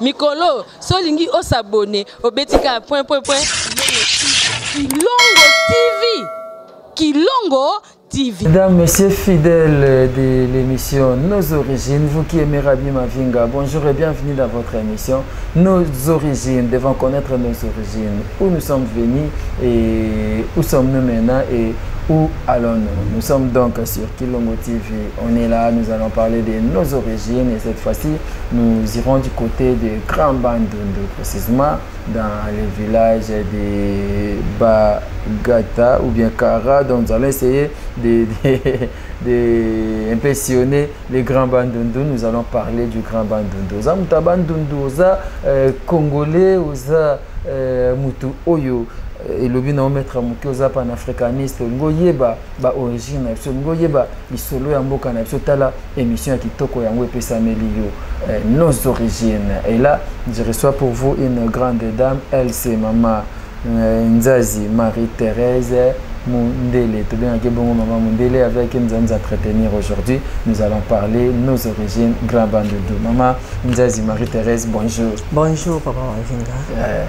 Mikolo so olingi o s'abonner obeti kaka point point point Kilongo TV Kilongo TV. Mesdames, Messieurs fidèles de l'émission Nos Origines, vous qui aimez Rabbi Mavinga, bonjour et bienvenue dans votre émission Nos Origines. Devons connaître nos origines, où nous sommes venus et où sommes-nous maintenant et où allons-nous. Nous sommes donc sur Kilongo TV. On est là, nous allons parler de nos origines et cette fois-ci, nous irons du côté de Grand Bandundu, précisément dans le village de Bagata ou bien Kara. Donc nous allons essayer de un peu sillonner le Grand Bandundu. Nous allons parler du Grand Bandundu. Oza mutu ya Bandundu, oza Congolais, oza mutu oyo elobi na maître moke, oza panafricaniste, olingi oyeba ba origine na biso, olingi oyeba lisolo ya mboka na biso, tala émission ya kitoko yango epesameli yo, Nos Origines. Et là, je reçois pour vous une grande dame, elle c'est Mama Nzazi Marie-Thérèse Mundele. Tobengaki bongo Mama Mundele, avec qui nous allons nous entretenir aujourd'hui. Nous allons parler nos origines Grand Bandundu. Mama Nzazi Marie-Thérèse, bonjour. Bonjour Papa Mavinga.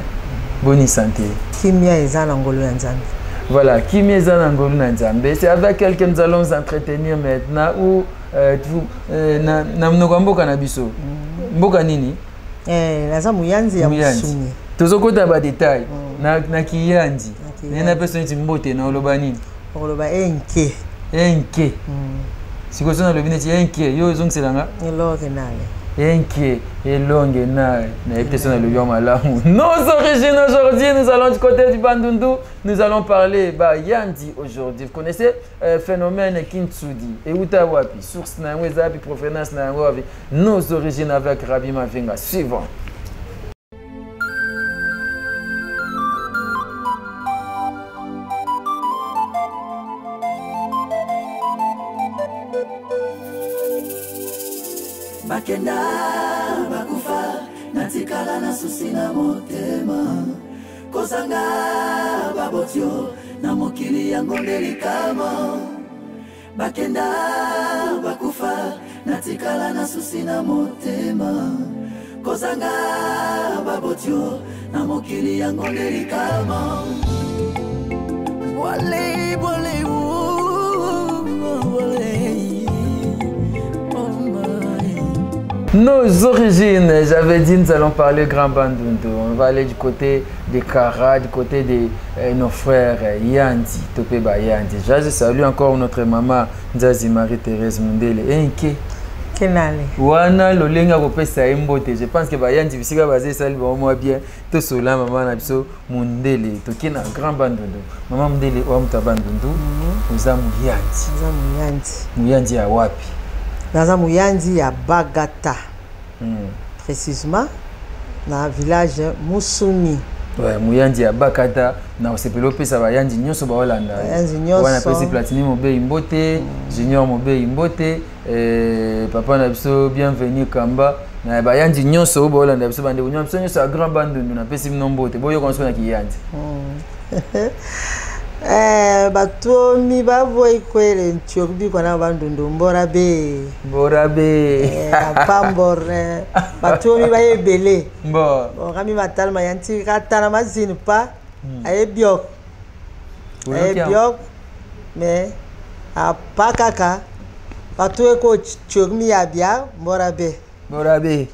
Bonne santé. Kimia eza na ngolu ya Nzambe. Voilà, Kimia eza na ngolu na Nzambe. C'est avec elle que nous allons nous entretenir maintenant. Ou na mnoko mboka na biso. Mboka nini? Naza muyanzi ya Muyanzi. Musuni. Tozokota ba détail. Na kiyanzi. Na kiyanzi. Nena peso neti mbote na oloba nini? Oloba enke. Enke. Sikoyo so nalobi neti enke, yo ozongiselanga? Elonge nale. Enke, elonge nale. Nayebi te so nalobi ya malamu. Nos origines aujourd'hui, nous allons du côté du Bandundu. Nous allons parler ba Yandi aujourd'hui. Vous connaissez phénomène Kintsudi. Euta wapi? Source na yango eza wapi? Provenance na yango wapi? Nos origines avec Rabbi Mavinga. Suivant. Bakenda bakufa natikala na susi na motema kozanga babotio na mokili yango nde likama bakenda bakufa natikala na susi na motema kozanga babotio na mokili yango nde likama Wale, wale, oh, wale, oh my. Nos origines, j'avais dit, nous allons parler Grand Bandundu. On va aller du côté des Kara, du côté de nos frères Yandi, Topeba Yandi. Je salue encore notre maman Nzazi Marie-Thérèse Mundele. Enke. Kenale. Wana lolenga kopesa ye mbote. Je pense que ba Yandi bisika baze sali ba moi bien. To sola maman na biso Mundele. Toki na Grand Bandundu. Maman Mundele wa muta Bandundu. Oza Muyandi. Oza Muyandi. Muyandi ya wapi? Naza Muyandi ya Bagata. Précisément na village Musuni. Ouais, Muyandi ya Bagata na osepelo pesa ba Yandi nyonso ba Hollanda. Yandi nyonso. Wana pesi Platini Mobei Mbote, Junior Mobei Mbote, papa na biso bienvenue Kamba. Na ba Yandi nyonso ba Hollanda biso bande nyonso nyonso ya Grand Bandundu na pesi bino mbote. Boyo konso na ki Yandi. Batomi bavoyi kwele ntiobi kwana Bandundu mbora be. Mbora be. Pambore. Batomi ba ebele. Mbo. Bon, kami matalma yanti katana mazini pa. Aye biok. Oyoki Aye yango. biok. Mais a pa kaka. Bato eko tiomi ya bia mbora be. Mbora be.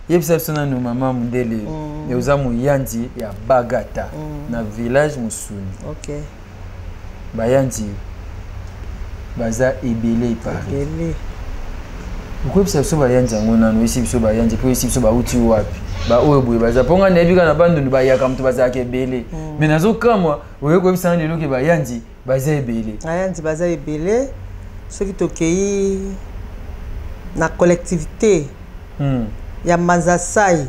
Yebisa biso nanu mama Mundele. Oza Muyandi ya Bagata na village Musuni. Bayandi baza ebele Paris. Ebele. Okoyebisa biso bayandi yango nanu, oyebisi biso bayandi, mpo oyebisi biso bauti wapi? Ba oyo boye baza. Mpo nga nayebi kaka na Bandundu bayaka moto bazalaka ebele. Mais nazokamwa, oye koyebisa nga lelo ke bayandi baza ebele. Bayandi baza ebele. Soki tokei na collectivité ya Manzasai.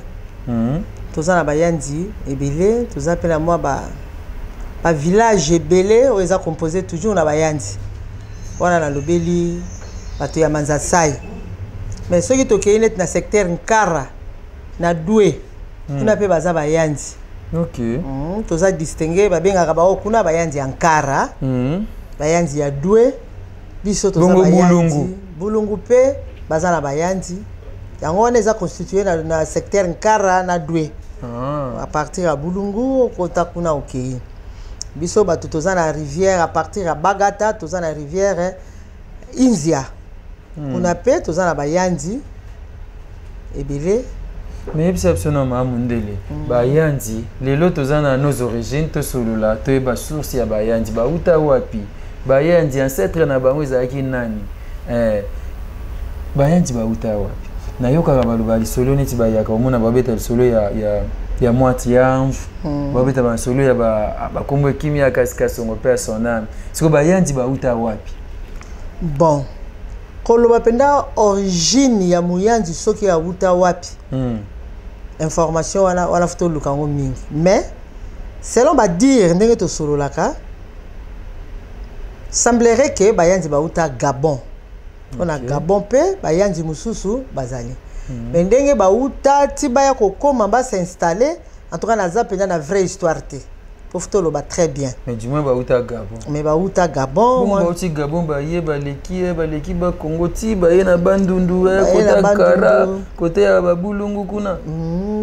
Toza na bayandi ebele, toza pe na mwa ba village ebele oyo eza composé toujours na bayandi. Wana nalobeli bato ya Manzasai. Mais soki tokei neti na secteur Nkara na Doué, kuna pe baza bayandi. Toza distingué, babengaka bango kuna bayandi ya Nkara, bayandi ya Doué, biso toza Bongo bayandi. Bulungu. Bulungu pe baza na bayandi. Yango wana eza constitué na secteur Nkara na Dwe. Ah. À partir ya Bulungu okota kuna, okei. Biso bato toza na rivière à partir ya Bagata, toza na rivière Inzia. Kuna mpe toza na bayanzi ebele. Mais yebisa biso na maa mondele, bayanzi lelo toza na nos origines, tosolola, toyeba source ya bayanzi, bauta wapi, bayanzi ancêtre na bango ezalaki nani? Bayanzi bauta wapi? Nayokaka baloba lisolo neti bayaka, omona babeta lisolo ya mwati ya mvu, babeta basolo ya bakombo ekimi ya Kasikasongo mpe ya son âme. Sikoyo bayanzi bauta wapi? Bon, koloba mpenza origine ya moyanzi soki awuta wapi, information wana wana faut toluka yango mingi. Mais selon badire ndenge tosololaka, semblerait ke bayanzi bauta Gabon, mpona Gabon mpe bayanzi mosusu bazali. Mais ndenge bauta ti baya kokóma bas'installe, en tout cas naza mpenza na vraie histoire te po faut toloba très bien. Mais du moins bauta Gabon. Mais bauta Gabon. Bongo bauti Gabon, baye baleki ye, baleki Bakongo ti baye na Bandundu, Baye na kota Kara, Bandundu. kote ya Babulungu kuna.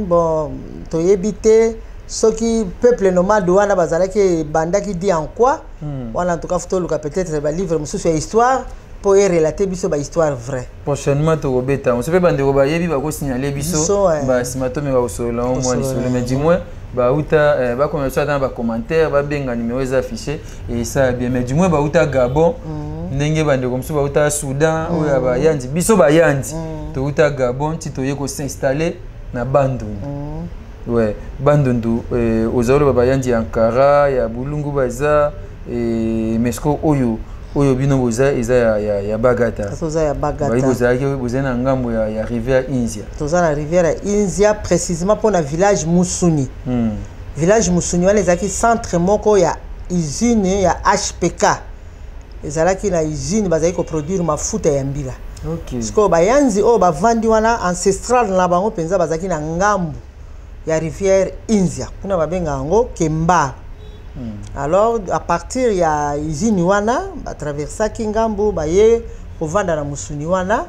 Bon, toyebi te soki peuple nomade wana bazalaki ebandaki di en quoi. Wana en tout cas faut toluka peut-être balivre mosusu ya histoire mpo erelate biso bahistoire vrai. Prochainement tokobeta moso mpe bandeko bayebi bakosignale biso. Biso, eh. Basima tomeka kosolola ngo mwa Kosolola. lisolo, mais du moins bauta, bakomela biso ata na bacommentaire, babenga numéro eza affiché, esala bien. Mais du moins bauta Gabon, ndenge bandeko mosusu bauta Soudan oyo ya bayanzi. Biso bayanzi touta Gabon ti toye kos'installe na Bandundu. Ouais, Bandundu, ozali oloba bayanzi ya Ankara, ya Bulungu baza, mais sikoyo oyo bino boza eza ya Bagata. Toza ya Bayi Bagata. Bozalaki, bozali na ngambo ya rivière Inzia. Toza na rivière ya Inzia, précisément mpona village Musuni. Village Musuni wana ezalaki centre moko ya usine ya HPK. Ezalaki na usine, bazalaki koproduire mafuta ya mbila. Sikoyo bayanzi oyo bavandi wana, ancestral na bango mpenza bazalaki na ngambu ya rivière Inzia kuna, babengaka yango Kemba. Alors à partir ya usine wana, batraversaki ngambu, baye kovanda na Musuni wana,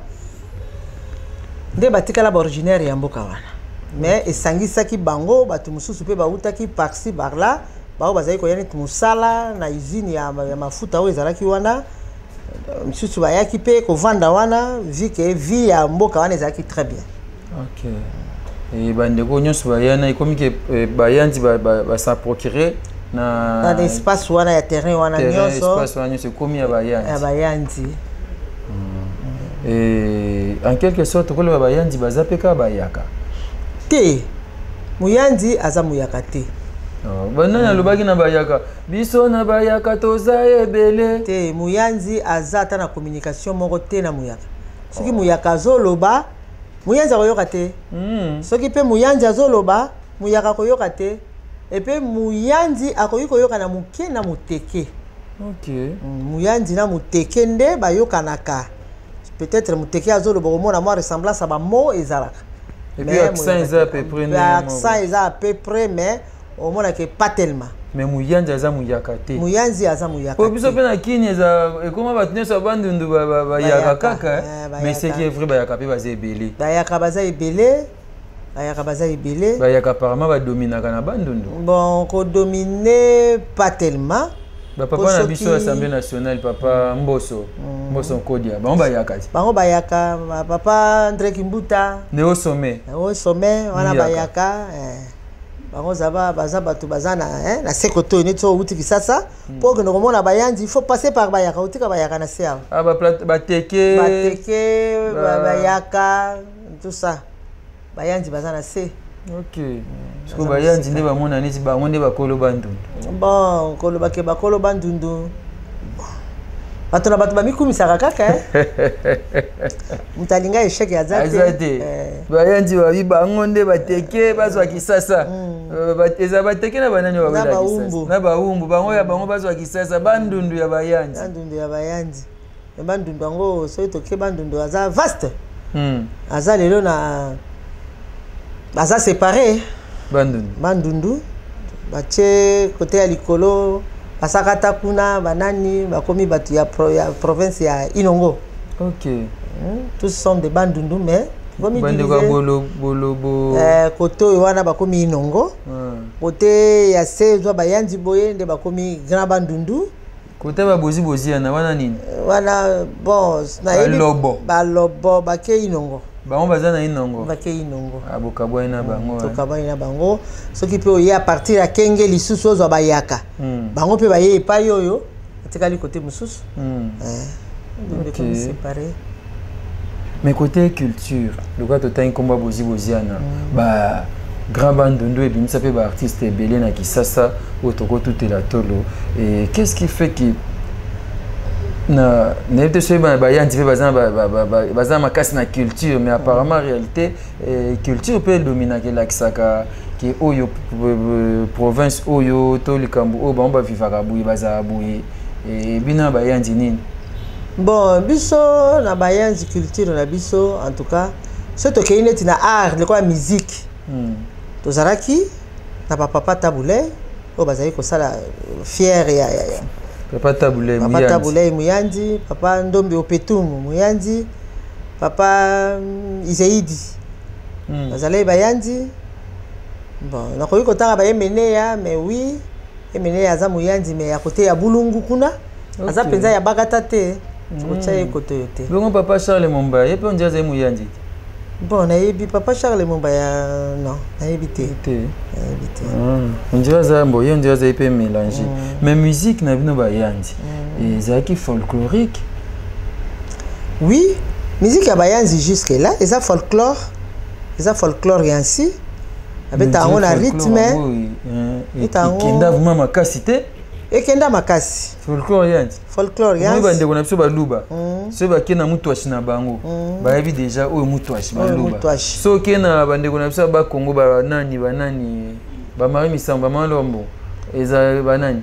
nde batikala baoriginaire ya mboka wana. Mais esangisaki bango bato mosusu mpe bautaki par-ci par-là, bao bazalaki koya neti mosala na usine ya mafuta oyo ezalaki wana. Misusu bayaki mpe kovanda wana vu que vie ya mboka wana ezalaki très bien. Ok, e bandeko nyonso bayana, ekomi ke bayanzi bas'approprier na na espace wana ya terrain wana terrain nyonso. Espace wana nyonso ekomi ya Ya bayanzi. Bayanzi. E, en quelque sorte koloba bayanzi baza mpe kaka bayaka? Te, moyanzi aza moyaka te. Oh, banani alobaki na bayaka, biso na bayaka toza ebele? Te, moyanzi aza ata na communication moko te na moyaka. Soki moyaka azoloba, moyanzi akoyoka te. Soki mpe moyanzi azoloba, moyaka akoyoka te. Epe moyanzi akoki koyoka na moke na moteke. Moyanzi na moteke nde bayokanaka. Peut-être moteke azoloba, komona mwa ressemblance ya bamo ezalaka. Et puis accent eza à peu près ndenge moko. Accent eza à peu près, mais omonake pas tellement. Mais moyanzi aza moyaka te? Moyanzi aza moyaka Po biso te. mpe na Kini eza ekoma bato nyonso ya Bandundu bayaka Bayaka, kaka, eh. eh, Mais ce bayaka. qui est vrai, bayaka mpe baza ebele. Bayaka baza ebele, bayaka baza ebele. Bayaka apparemment badominaka na Bandundu. Bon, kodomine pas tellement. Bapapa Po na biso Assemblée nationale, papa Mboso, Mboso Nkodia, bango bayaka ti. Bango bayaka, papa André Kimbuta. Nde au sommet. Au sommet wana. Muyaka. Bayaka, eh. Bango zaba baza bato baza na, eh, na se koto oyo neti oyo outi Kisasa mpo okende komona bayanzi, il faut passer par bayaka, otika bayaka na se awa. Ah, bateke. Bateke, bayaka, tout ça, bayanzi baza na se. Ok, siko bayanzi nde bamona neti bango nde bakolo Bandundu. Bon, kolobake bakolo Bandundu, bato na bato bamikumisaka kaka, eh. Moto alinga échec aza Aza te. te. Eh. Bayanzi babi bango nde bateke bazwa Kisasa. Eza bateke na banani oyo Na babelaka Baumbu. Kisasa? Na Baumbu. Bango ya bango bazwa Kisasa, Bandundu ya bayanzi. Bandundu ya bayanzi. Me Bandundu yango, soki toke Bandundu aza vaste. Aza lelo na baza séparé. Bandundu. Bandundu batie kote ya likolo, basakata kuna, banani bakomi bato ya province ya Inongo. Ok. Tous sont de Bandundu, mais Ekomi Bandeko ya divisé. bolo bolo bo. Kote oyo wana bakomi Inongo. Kote ya se ezwa bayanzi boye nde bakomi Grand Bandundu. Kote babozi bozi yana wana nini? Wana bon, nayebi. Balobo. Balobo bake Inongo. Bango baza na Inongo. Bake Inongo. Ah, bokabwani na bango, eh. Tokabwani na bango. Soki mpe oye à partir ya Kenge lisusu, ozwa bayaka. Bango mpe baye epai oyo atikali kote mosusu. Ndundu ekomi séparé. Mais côté culture, lokola totangi nkombo ya bozi boziana, ba Grand Bandundu ebimisa mpe baartiste ebele na Kisasa oyo tokotutela tolo. Et qu'est-ce qui fait que na nayebi te soki bana bayanzi mpe baza na baza na makasi na culture? Mais apparemment, réalité, culture mpe edominaka, elakisaka ke oyo province oyo to likambo oyo bango bavivaka boye, bazala boye. Bino na bayanzi nini? Bon, biso na bayanzi, culture na biso, en tout cas soki tokei neti na art lokola musique, tozalaki na bapapa Tabu Ley oyo bazali kosala fier ya Papa Tabu Ley. Papa Muyanzi. Tabu Ley Muyanzi, papa Ndombe Opetumu Muyanzi, papa Izeidi. Bazalaki bayanzi. Bon, nakoki kotanga bayemeneya, mais oui, Emeneya aza moyanzi, mais ya kote ya Bulungu kuna aza mpenza ya Bagata te, tokotya ye kote oyo te. Bongo papa Charles Momba, ye mpe ondi azali moyanzi te? Bon, nayebi papa Charles Mombaya, non, nayebi te. Te. Nayebi te. Ondire aza mbo ye, ondire azali mpe mélange. Mais musique na bino bayanzi ezalaki folklorique? Oui, musique ya bayanzi jusque là eza folklore, eza folklore yansi, abeta yango na rythme. Ekenda vraiment makasi te? Ekenda makasi. Folklore yanzi. Folklore Omoi yansi. bandeko na biso baluba, soki bakei na mutwashi na bango, bayebi déjà oyo mutwashi. Oyo Baluba. mutwashi. Soki okei na bandeko na biso ya Bakongo, banani banani, bamari misambo, bamalombo, eza banani?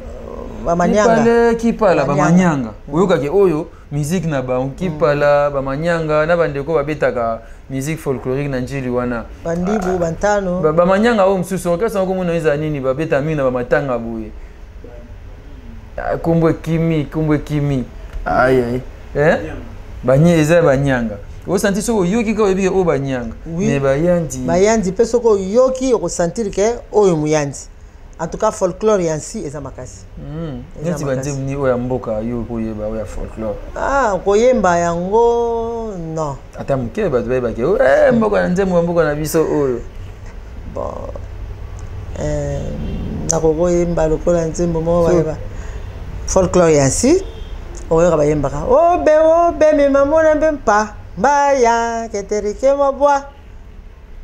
Bamanyanga. Kipale, kipala. Bamanyanga. Bamanyanga, oyokaki oyo musique na bango, kipala, bamanyanga na bandeko babetaka musique folklorique na Njili wana. Bandibu bantano. Bamanyanga oyo mosusu, orchestre moko mona eza nini, babeta mingi na bamatanga boye. Ah, kombo ekimi, kombo ekimi, ayai, eh? Banye eza banyanga, osanti soki oyoki kaka, oyebi ke oyo banyanga. Oui. Mais bayandi? Bayanzi mpe, soki oyoki, okosentir ke oyo moyanzi. En tout cas, folklore yansi eza makasi. Eza Neti makasi. banzembo nini oyo ya mboka yo koyeba, oyo ya folklore? Ah, koyemba yango, non. Ata moke, bato bayebaki eh, mboka na nzembo ya mboka na biso oyo. Bon, nakokoyemba lokola nzembo moko bayeba folklore yansi, oyoka bayembaka: obe obe mema mona mbe mpa mbaya keterike mabwa,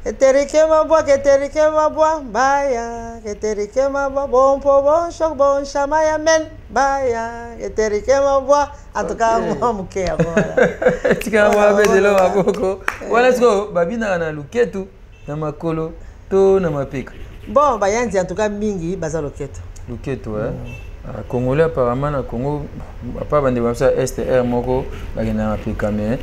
keterike mabwa, keterike mabwa mbaya, keterike mabwa, bompo bonshok bonshama ya men mbaya, keterike mabwa. En tout cas, mwa moke yango wana. Tikala mwa betelo maboko wana. Sikoyo babinaka na luketu, na makolo to na mapeka? Bon, bayanzi en tout cas mingi baza loketo. Luketo, eh? Ah, congolais apparemment na Congo, apa bandeko na biso ya str moko bakendaka mapeka, mais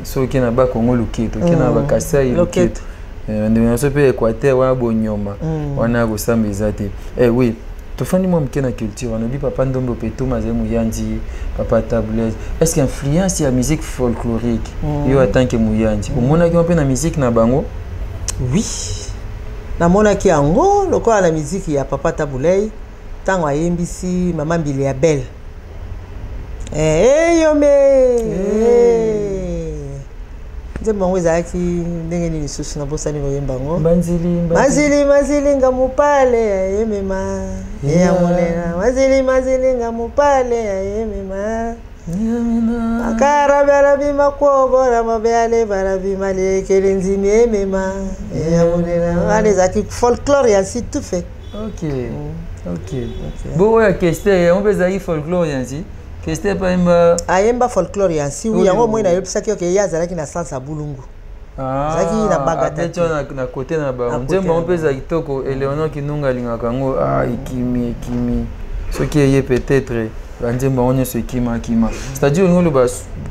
soki na Bakongo luketo, oke na Bakasai luketo. Loketo. Bandeko na biso mpe Équateur wana bonyoma wana kosamba eza te. Eh, oui, tofandi mwa moke na culture wana. Obi papa Ndombe Opetuma azali moyanzi, papa Tabu Ley. Est ce que influence ya musique folklorique, yo en tant que moyanzi, omonaki ngo mpe na musique na bango? Oui, namonaki yango lokola na miziki ya papa Tabu Ley, ntango ayembisi mama Mbili ya Bele, eyome. Nzembo yango ezalaki ndenge nini lisusu? Nabosani koyemba yango. Banzili. Mazili mazilinga mopale ayemema eyamonena, mazili mazilinga mopale ayemema, akarabi makwobora mabeale barabi malekele nzimi emema eyamonena. Wana ezalaki folklore ya si tout fait. Ok, bo oyo ya Kester, yango mpe ezalaki folklore yansi? Kester mpe ayemba? Ayemba folklore ya nsi. Oyo. Yango moi nayebisaki oke ye azalaki na sens ya Bulungu. Azalaki na Bagata. Abeti wana na kote na bango. Na kote Nzembo yango na mpe eza kitoko. Eleonor Kinunga alingaka yango. Ah, ekimi, ekimi. Soki eye, peut-être banzembo yango nyonso ekimakima. C'est-à-dire olingi oloba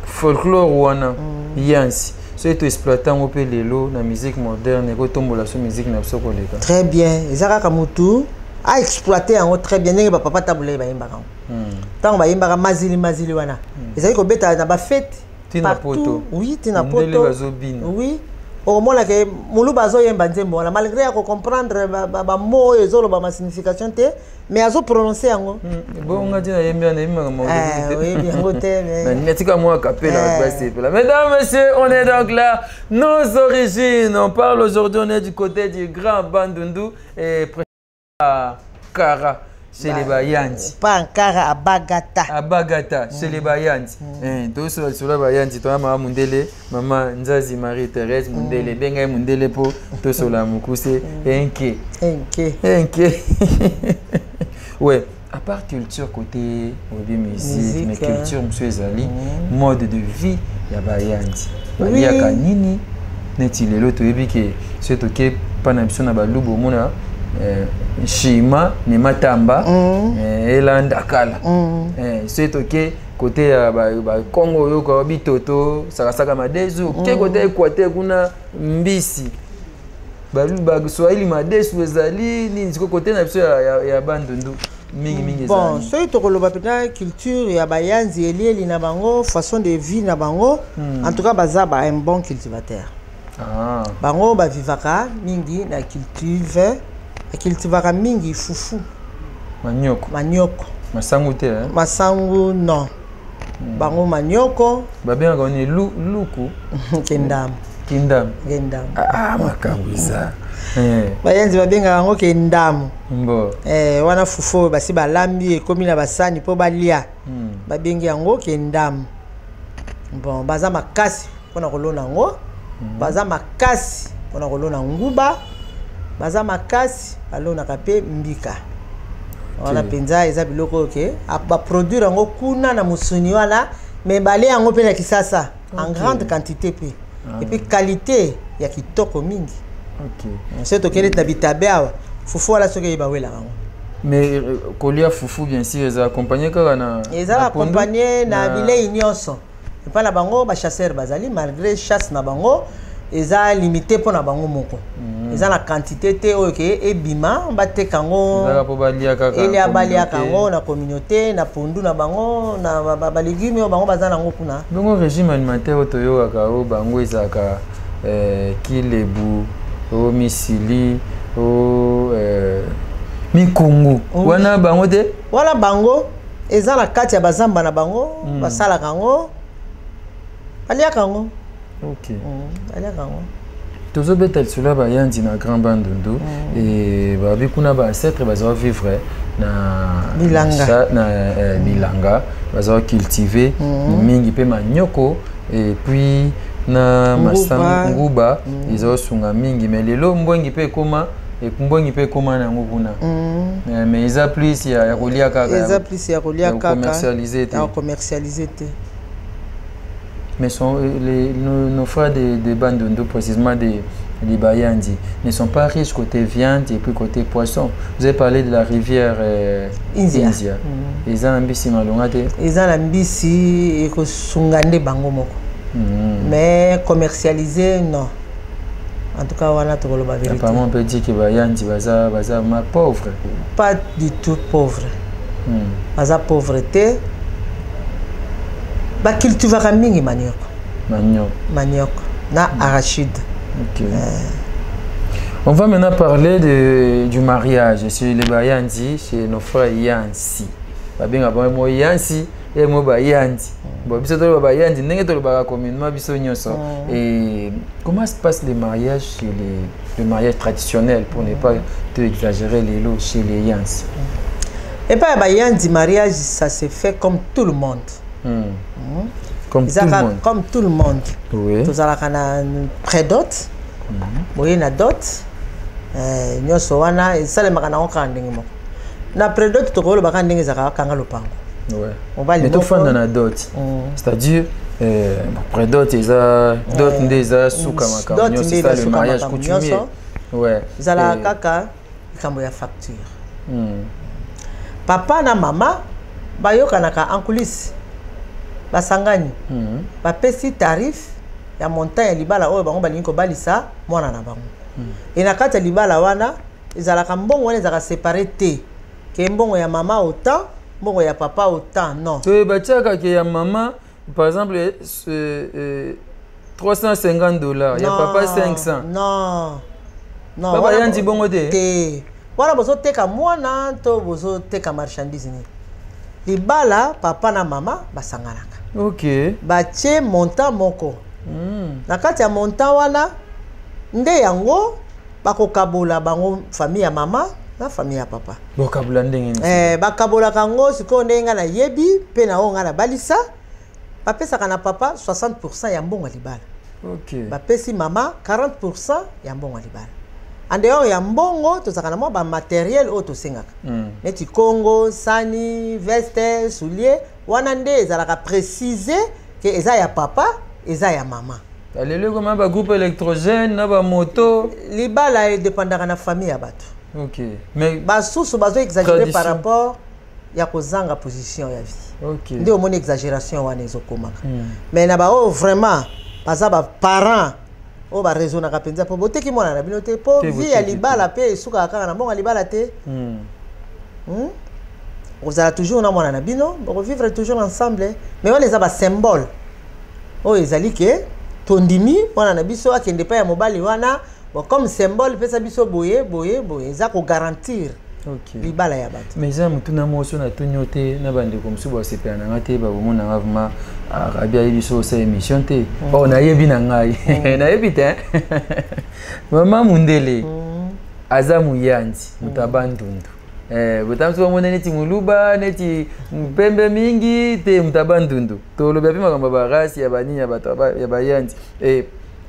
folklore wana yansi, soki toexploite yango mpe lelo na musique moderne, ekotombola so musique na biso koleka. Très bien, eza kaka motu aexploite yango très bien, ndenge bapapa Tabu Ley bayembaka yango. Ntango bayembaka mazili mazili wana, ezali kobeta na bafete Tina poto. Oui, tina Mindele poto. bazobina. Oui. Okomona ke moluba azoyemba nzembo wana, malgré ya kocomprendre bamo oyo ezoloba, ma signification te, mais azoprononce yango. Bonga ntina yembi wana, yebimaka. Oyebi yango te. Natika mwa kapela, basepela. Mesdames, messieurs, on est donc là, nos origines, on parle aujourd'hui, on est du côté du Grand Bandundu et à Kara, chez les Bayanzi. Pas Ankara, à Bagata. À Bagata, chez les Bayanzi. Tosola lisolo Bayanzi, toya mama Mundele, mama Nzazi Marie Thérèse Mundele, benga ye Mundele mpo tosola mokuse enke. Enke. Enke, ouais. À part culture, côté oyebi musique, mais culture mosusu ezali mode de vie ya Bayanzi, baliaka nini? Neti lelo toyebi ke soki toke mpa na biso na Baluba, omona nshima ne matamba elanda kala. Soki toke côté ya Bakongo, oyoka bitoto, sakasaka, madesu. Oke côté Équateur kuna, mbisi. Baswahili, madesu ezali nini? Siko côté na biso ya Bandundu, mingimingi? Bon, soki tokoloba mpenza culture ya Bayanzi, elieli na bango, façon de vie na bango, en tout cas baza ba un bon cultivateur. Bango bavivaka mingi na culture, bacultivaka mingi fufu. Manioko. Manioko. Masangu te, eh? Masangu non, bango manioko. Babengaka oni luku? Kendamu. Kindamu. Kendamu. Ah, makambo eza. Bayanzi babengaka yango kendamu. Mbo. Wana fufu oyo basi balambi, ekomi na basani mpo balia, babengi yango kendamu. Bon, baza makasi mpona kolona yango, baza makasi mpona kolona nguba, baza makasi balonaka mpe mbika wana. Mpenza eza biloko oyo ke baproduire yango kuna na mosuni wana, mais balia yango mpe na Kisasa en grande quantité mpe, et puis qualité ya kitoko mingi. Soki tokende na bitabe awa, fufu wana soki eyeba, welaka yango. Mais kolia fufu, bien sûr, eza accompagné kaka na Eza accompagné na bilei nyonso. Epai na bango, bachasseur bazali, malgré chasse na bango eza limité mpo na bango moko, eza na quantité te oyo ke ebima bateka yango. Elia, baliaka yango na communauté, na pondu na bango, na balégume oyo bango baza nango kuna. Bongo régime alimentaire oyo toyokaka, oyo bango ezalaka kilebu, o misili, o mikungu wana, bango te? Wana bango eza na kati ya bazamba na bango, basalaka yango, baliaka yango. Baliaka yango. Tozobeta lisolo ya Bayanzi na Grand Bandundu e babi kuna baancêtre bazala vivre na bilanga. Na bilanga, bazala cultive mingi mpe manioko et puis na masangu, nguba ezaosunga mingi. Mais lelo mbwengi mpe ekoma, mbwengi mpe ekoma nango kuna, mais eza plus ya kolia kaka. Eza plus ya kolia kaka. Commercialiser te. Ya commercialiser te. Mais nos frères de Bandundu, précisément des Bayandi, ne sont pas riches côté viande et puis côté poisson. Vous avez parlé de la rivière Inzia. Inzia. Eza na mbisi malonga te? Eza na mbisi ekosunga nde bango moko, mais commercialiser, non. En tout cas wana tokoloba vérité. Apparemment, on peut dire que Bayandi baza baza ma pauvre. Pas du tout pauvre. Baza pauvre te, bacultivaka mingi manioko. Manioko. Manioko na arachide. Ok. On va maintenant parler du mariage chez les Bayanzi, chez nos frères Yansi. Babenga bango mo Yansi et mo Bayanzi. Bon, biso to Bayanzi ndenge to ba communément biso nyonso. Et comment se passe le mariage chez les le mariage traditionnel, pour ne pas te exagérer les lots, chez les Yansi? Epai ya Bayanzi, mariage, ça se fait comme tout le monde. Comme tout le Ezalaka monde. Comme tout le monde. Tozalaka na prédot, boye na dot, nyonso wana esalemaka nango kaka ndenge moko. Na prédot, tokolobaka ndenge ezalaka, kanga lopango. Mobali Mais moko. tofanda na dot. C'est-à-dire prédot eza dot nde eza suka makambo Dot nyonso, nde c'est ça eza le suka mariage makambo coutumier. nyonso. Ezalaka kaka likambo ya facture. Papa na mama bayokanaka en coulisse, basangani, bapesi tarif ya montant ya libala oyo bango balingi kobalisa mwana na bango. E na kati ya libala wana, ezalaka mbongo wana ezalaka séparé te ke mbongo ya mama autant, mbongo ya papa autant, non. To batiaka ke ya mama, par exemple, 350 $, ya papa 500. Non, non. Baba yandi bongo te. Te, wana bozoteka mwana to bozoteka marchandise nini? Libala, papa na mama basanganaka, batie montant moko. Na kati ya montant wana nde yango bakokabola bango, famille ya mama na famille ya papa. Bokabola ndenge nini? Bakabolaka yango sikoyo ndenge ngai nayebi mpe na oyo ngai nabalisa. Bapesaka na papa 60 ya mbongo ya libala, bapesi mama 40 ya mbongo ya libala. En dehors ya mbongo, tozalaka na mwa bamatériel oyo tosengaka, neti kongo, sani, veste, soulier. Wana nde ezalaka précise ke eza ya papa, eza ya mama. Lelo ekoma bagroupe électrogène na bamoto. Libala edépendaka na famille ya bato. Ok, mais basusu bazo exagérer par Tradition. rapport ya kozanga position ya vie. Nde omoni exagération wana ezokomaka. Mais na baoyo vraiment baza baparent oyo baraisonnaka mpenza, mpo boteki mwana na bino te, mpo Te, vie ya boteki te. libala mpe esukaka kaka na mbongo ya libala te. Ozala toujours na mwana na bino, bokovivre toujours ensemble. Mais wana eza basymbole oyo ezali ke tondimi mwana na biso akende epai ya mobali wana. Bon, comme symbole, epesa biso boye boye boye, eza kogarantir libala ya bato. Mais eza motuna moko so natuni yo te, na bandeko mosusu basepela na nga te, bakomona nga vraiment Rabi ayebi so osala émission te. Or nayebi na ngai, nayebi te. Mama mundele aza moyandi, moto abandundu. Bota mosusu bamona neti moluba, neti pembe mingi te, moto abandundu. Tolobi ape makambo ya barasi ya banini ya bato ya bayandi.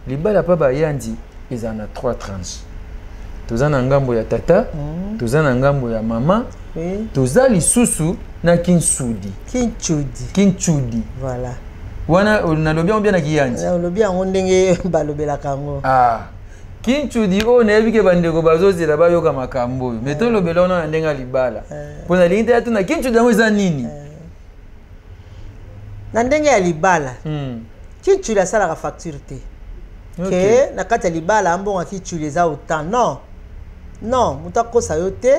Libala mpa bayandi ezala na trois tranches. Toza na ngambo ya tata, toza na ngambo ya mama, toza lisusu na kinsudi. Kinchudi. Kinchudi. Voilà. Wana nalobi yango bien na kiyandi? Olobi yango ndenge balobelaka yango. Ah, kinchudi oyo nayebi ke bandeko bazozela bayoka makambo oyo, mais tolobela wana na ndenge ya libala, mpo nalingi te atuna kinchudi yango eza nini. Na ndenge ya libala, kinchuli asalaka facture te. Ke na kati ya libala, mbongo ya kinchuli eza autant, non, non. Moto akosa yo te.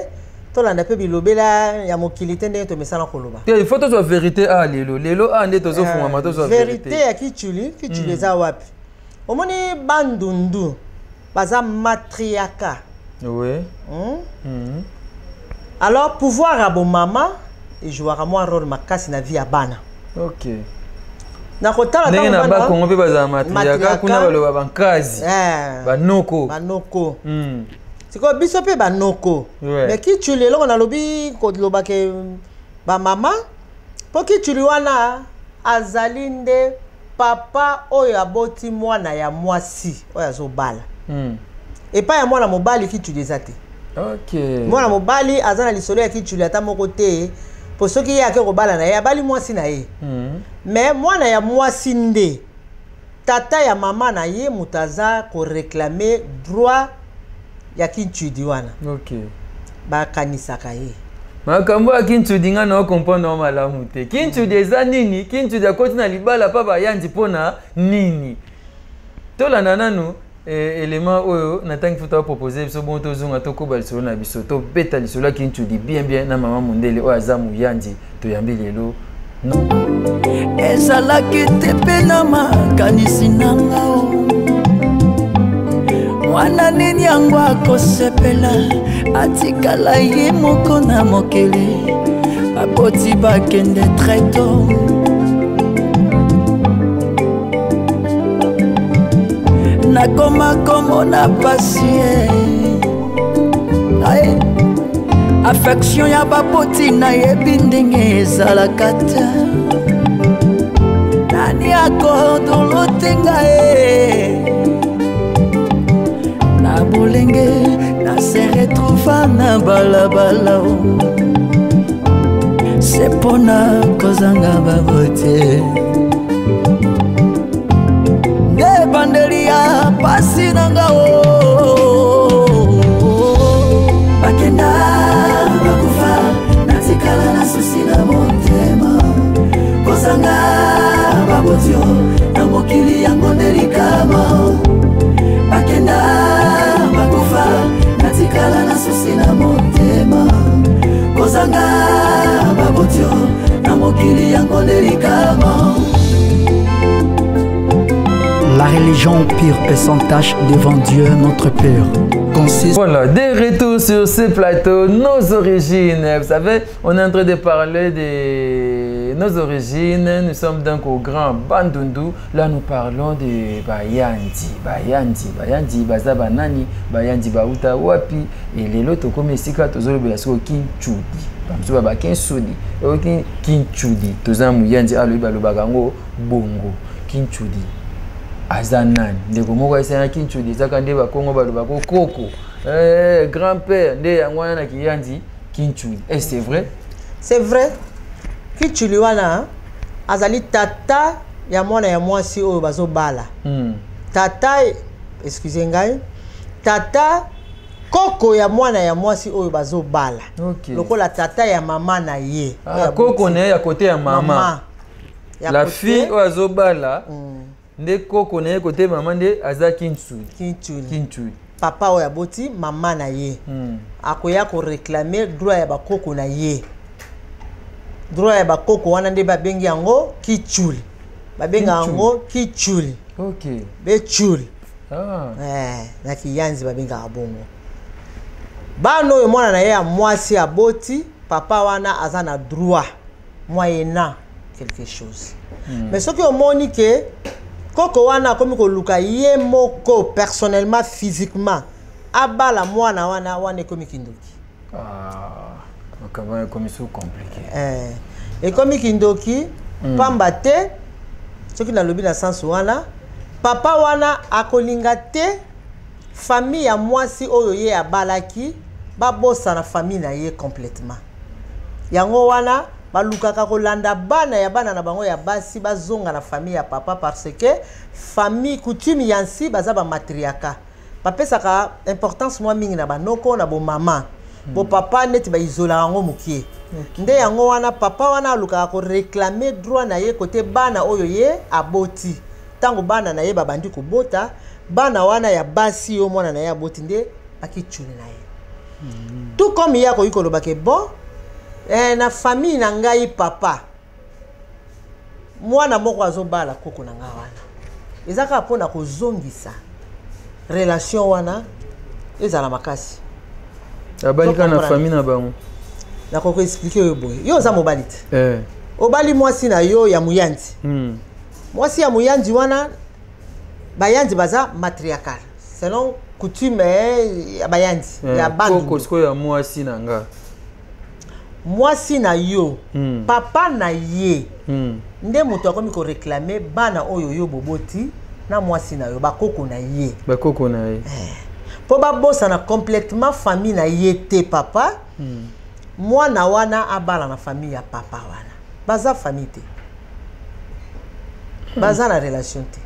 Tolanda mpe bilobela ya mokili te, ndenge tomesana koloba. Te, il faut tozwa vérité. A lelo, lelo a nde tozofungama, tozwa vérité vérité. Ya kichuli. Kichuli eza wapi? Omoni, Bandundu baza matriarcat. Alors pouvoir ya bomama ejouaka mwa rôle makasi na vie ya bana. Na kotala Ndenge ntango na Bakongo mpe bazala matriarcat. Matriarcat. Kuna baloba bankazi, banoko. Banoko. Sikoyo biso mpe banoko. Mais kichuli, eloko nalobi koloba ke bamama, mpo kichuli wana azali nde papa oyo aboti mwana ya mwasi oyo azobala. Epai ya mwana mobali, kichuli eza te. Mwana mobali aza na lisolo ya kichuli ata moko te, mpo soki ye ake kobala na ye, abali mwasi na ye. Mais mwana ya mwasi nde tata ya mama na ye moto aza koréclamer droit ya kinchudi wana. Bakanisaka ye. Makambo ya kinchudi, nga na ocomprendre malamu te. Kinchudi eza nini? Kinchudi akoti na libala mpa bayandi mpona nini? Tolanda nanu élément oyo natangi futa bapropose biso. Bongo tozonga, tokoba lisolo na biso, tobeta lisolo ya kinchudi bien bien na mama mondele oyo aza moyandi toyambi lelo. Ezalaki te mpe na makanisi na nga o mwana nini yango akosepela atikala ye moko na mokili, baboti bakende très tôt. Nakoma komona pasi ye. Aye, affection ya baboti nayebi ndenge ezalaka te. Nani akodolo te ngai na bolenge na se retrouva na balabala o se mpona kozanga baboti nde ebandeli ya pasi na nga o. Bakenda, bakufa, natikala na susi na motema. Kozanga baboti o na mokili yango nde likama. Bakenda, bakufa, natikala na susi na motema. Kozanga baboti o na mokili yango nde likama. La Religion pure et sans tache devant Dieu notre Père. Consiste... Voilà, de retour sur ce plateau, nos origines. Vous savez, on est en train de parler de nos origines. Nous sommes donc au Grand Bandundu. Là, nous parlons de Bayandi. Bayandi, Bayandi, Baza Banani, Bayandi Bauta Wapi. Et lelo tokomi esika tozolobela sikoyo Kinchudi. Bamosusu baba Kinsudi, oyo Kinchudi. Toza Muyandi alobi balobaka yango bongo. Kinchudi aza nani? Ndeko moko ayesana Kinchudi ezaka nde bakongo balobaka koko, grand-père nde yango wana na Kiyandi Kinchudi. Eh, c'est vrai? C'est vrai. Kinchudi wana azali tata ya mwana ya mwasi oyo bazobala. Tata, excusez ngai, tata koko ya mwana ya mwasi oyo bazobala. Lokola tata ya mama na ye. Ah, koko na ye ya côté ya mama. Mama. Ya La côté fille oyo azobala nde koko na ye côté mama nde aza Kinchudi. Kinchudi. Kinchudi. Papa oyo aboti mama na ye. Akoya koréclamer droit ya bakoko na ye. Droit ya bakoko wana nde babengi yango Kichuli. Babenga yango Kichuli. Bechuli. Na Kiyanzi babengaka bongo. Bana oyo mwana na ye ya mwasi aboti, papa wana aza na droit moyennant quelque chose. Mais soki omoni ke koko wana akomi koluka ye moko personnellement, physiquement, abala mwana wana, wana ekomi kindoki. Ah, makambo wana ekomi so compliqué. Ekomi kindoki. Pamba te soki nalobi na sens wana, papa wana akolinga te famille ya mwasi oyo ye abalaki babosana famille na ye complètement. Yango wana balukaka kolanda bana ya bana na bango ya basi bazonga na famille ya papa, parce que famille coutume ya nsi baza bamatriarcat, bapesaka importance mwa mingi na banoko na bomama. Bo papa neti baizolaka yango mokie. Nde yango wana papa wana alukaka koréclamer droit na ye kote bana oyo ye aboti. Ntango bana na ye babandi kobota, bana wana ya basi oyo mwana na ye aboti nde bakiculi na ye. Tout comme ye akoki koloba ke bon, na famille na ngai, papa mwana moko azobala koko na ngai wana, eza kaka mpona kozongisa relation wana ezala makasi. Abali kaka na Comprendre. famille na bango. Nakoki expliquer oyo boye: yo oza mobali te, obali mwasi na yo ya moyanzi. Mwasi ya moyanzi wana, bayanzi baza matriarcal selon coutume ya bayanzi ya Koko Bandundu. sikoyo ya mwasi na nga. Mwasi na yo, papa na ye nde moto akomi koréclamer bana oyo yo boboti na mwasi na yo, bakoko na ye. Bakoko na ye. Mpo babosana complètement famille na ye te, papa mwana wana abala na famille ya papa wana. Baza famille te, baza na relation te.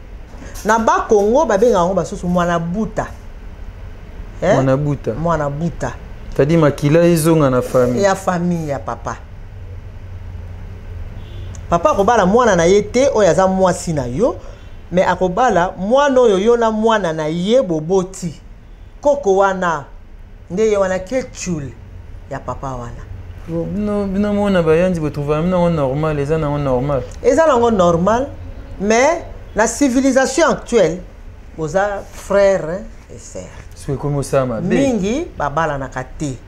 Na Bakongo babengaka yango basusu mwana buta. Eh? Mwana buta. Mwana buta. C'est-à-dire makila ezonga na famille. Ya famille ya papa. Papa akobala mwana na ye te oyo aza mwasi na yo, mais akobala mwana oyo yo na mwana na ye boboti. Koko wana nde ye wana kechule ya papa wana. Bon, bino mona Bayandi botrouva nango normal? Eza nango normal? Eza nango normal, mais na civilisation actuelle boza frère et sœur. Soki ekomi osala mabe. Mingi babalanaka te.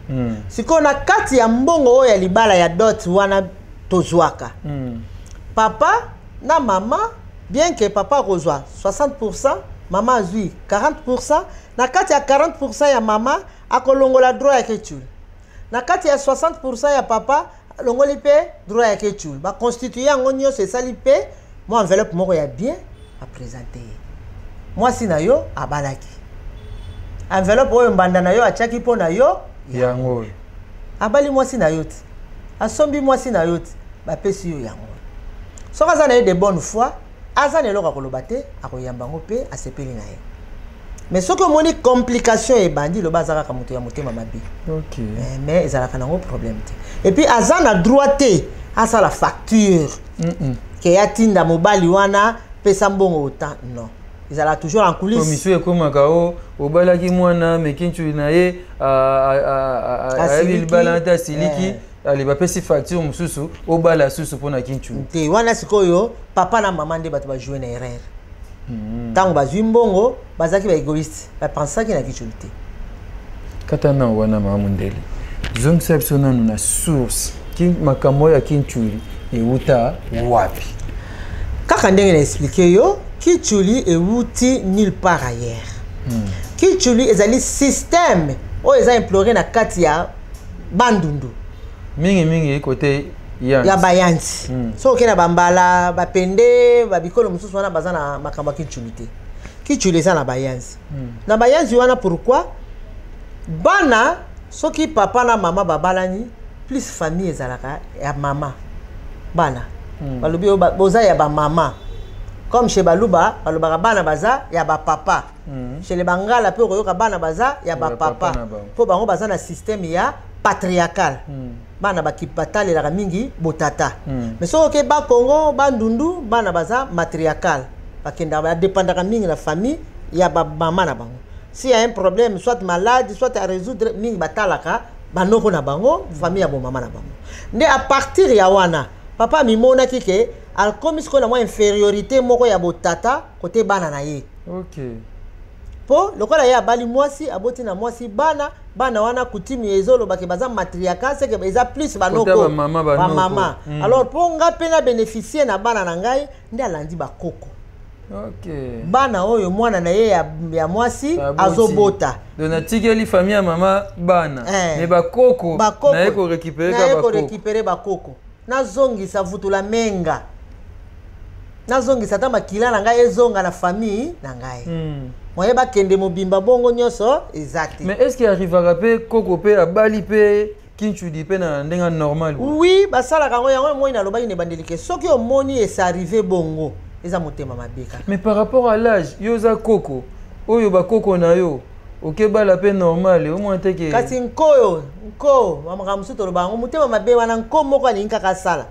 Sikoyo na kati ya mbongo oyo ya libala, ya dot wana tozwaka, papa na mama, bien que papa akozwa 60, mama azwi 40. Na kati ya 40 ya mama, akolongola droit ya kechule. Na kati ya 60 ya papa, alongoli mpe droit ya kechule. Baconstitue yango nyonso, esali mpe mwa enveloppe moko ya bien, baprésente ye. Mwasi na yo abalaki, enveloppe oyo mbanda na yo atiaki mpo na yo, yango oyo. Abali mwasi na yo te, asombi mwasi na yo te, bapesi yo yango. Soki aza na ye de bonne foi, aza na eloko akoloba te, akoyamba yango mpe asepeli na ye. Mais soki omoni complication ebandi, loba aza kaka moto ya motema mabe. Mais ezalaka nango problème te. Et puis aza na droit te asala facture ke atinda mobali wana pesa mbongo autant. Non, ezalaka toujours en coulisse. Misu ekomaka o obalaki mwana mekintu na ye, ayebi Asiliki. libala te, asiliki, ale bapesi facture mosusu, obala susu mpona kintu. Te, wana sikoyo papa na mama nde bato bajoue na erreur. Ntango bazwi mbongo, bazalaki baégoïste, bapensaki na kichuli te. Kata na wana, mama mondele, zongisa biso nanu na source. Makambo oyo ya kinchuli euta wapi? Kaka ndenge na expliquer yo, kichuli euti nulle part ailleurs. Kichuli ezali système oyo eza imploré na kati ya Bandundu. Mingimingi kote Yanzi. Ya bayanzi. Soki okei na bambala, bapende, babikolo mosusu wana, baza na makambo ya kichuli te. Kichuli eza na bayanzi. Na bayanzi wana, pourquoi bana, soki papa na mama babalani, plus famille ezalaka ya mama, bana balobi oyo boza ya bamama, comme chez Baluba balobaka bana baza ya bapapa. Chez le Bangala mpe okoyoka bana baza ya bapapa bapapa, na bango. Mpo bango baza na système ya patriarcal. Bana batalelaka mingi botata. Mais soki oke Bakongo, Bandundu, bana baza matriarcal, bakendaka, badépendaka mingi na famille ya bamama na bango. S'il y a un problème, soit malade, soit à résoudre, mingi batalaka banoko na bango, famille ya bomama na bango. Nde à partir ya wana, papa amimonaki ke akomi sikoyo na mwa infériorité moko ya botata kote bana na ye. Mpo lokola ye abali mwasi, aboti na mwasi bana, bana wana coutume ezolobaki baza matriarcat, seke eza plus banoko. Kota bamama, banoko. Bamama. Alors mpo nga mpe na bénéficie na bana na ngai, nde alandi bakoko. Bana oyo mwana na ye ya mwasi Aboti. azobota. Donc natikeli famille ya mama bana. Eh. Me bakoko bakoko naye korécupérer ka naye bakoko. Korécupérer bakoko, nazongisa vutula menga, nazongisa ata makila na ngai ezonga na famille na ngai. Moye bakende mobimba bongo nyonso eza te. Mais est ce que arrivaka mpe koko mpe abali mpe kinchudi mpe na ndenge normal boye? Oui, basalaka yango. Yango moi nalobaki na ebandeli ke soki omoni esa arrive bongo, eza motema mabe kaka. Mais par rapport à l'âge, yo oza koko, oyo bakoko na yo okebala mpe normal, omona te ke Kasi nkoyo nko makambo mosusu toloba yango motema mabe wana, nko moko alingi kaka asala.